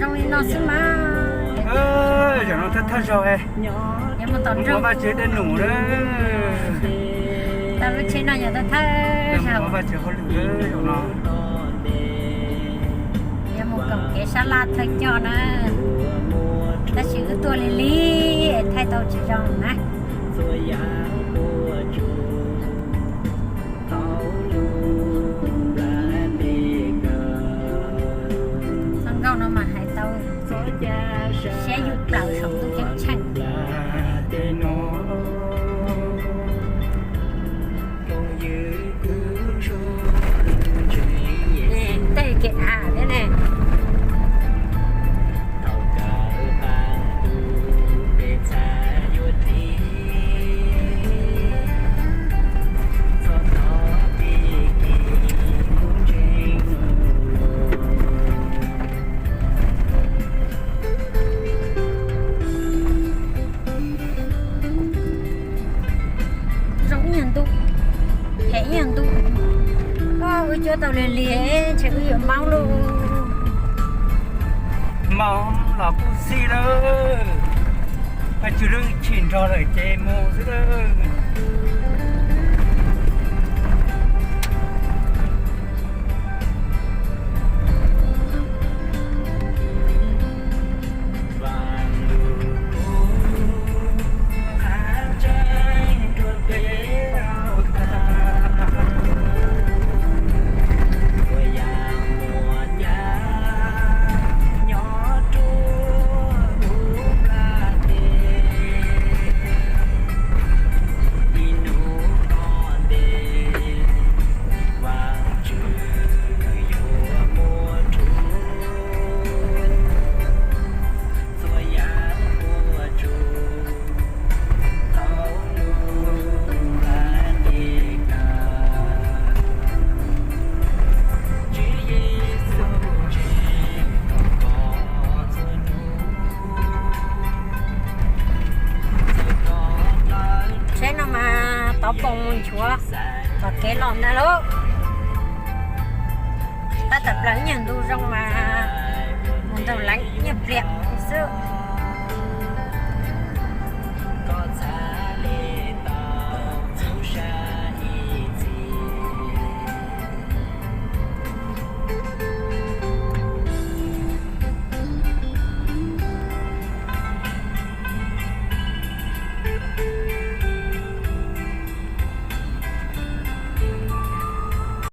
Zoo li no xwb mas. Zaum no thawj thawj zaug, yuav mus tom nroog Vaj Tswv dej num na. Tau lub tsheb no yog thawj thawj zaug, Vaj Tswv hauj lwm zaum no. Yuav mus koom kev sab laj thawj coj na, tab sis wb tuaj lig lig thaij tau tsis zoo na. Txoj nkauj no mas hais tau siab yug plaws saum ntuj ceeb tsheej. Tej kev av thiab ne. Zoo ib nyuag ntuj, phem ib nyuag ntuj. Wb cuab tau lig lig, ntshe wb yuav maub lauj. Maub los kuj xij lawm, Vaj Tswv lub tshim nrog lawm ces mus xwb lawm. Tsheb no mas tov poos mus nchuav tom kev los ntag lauj. Tab tom plaws ib nyuag ntu zoo mas mus ntaug leev ib nyuag pliag xwb.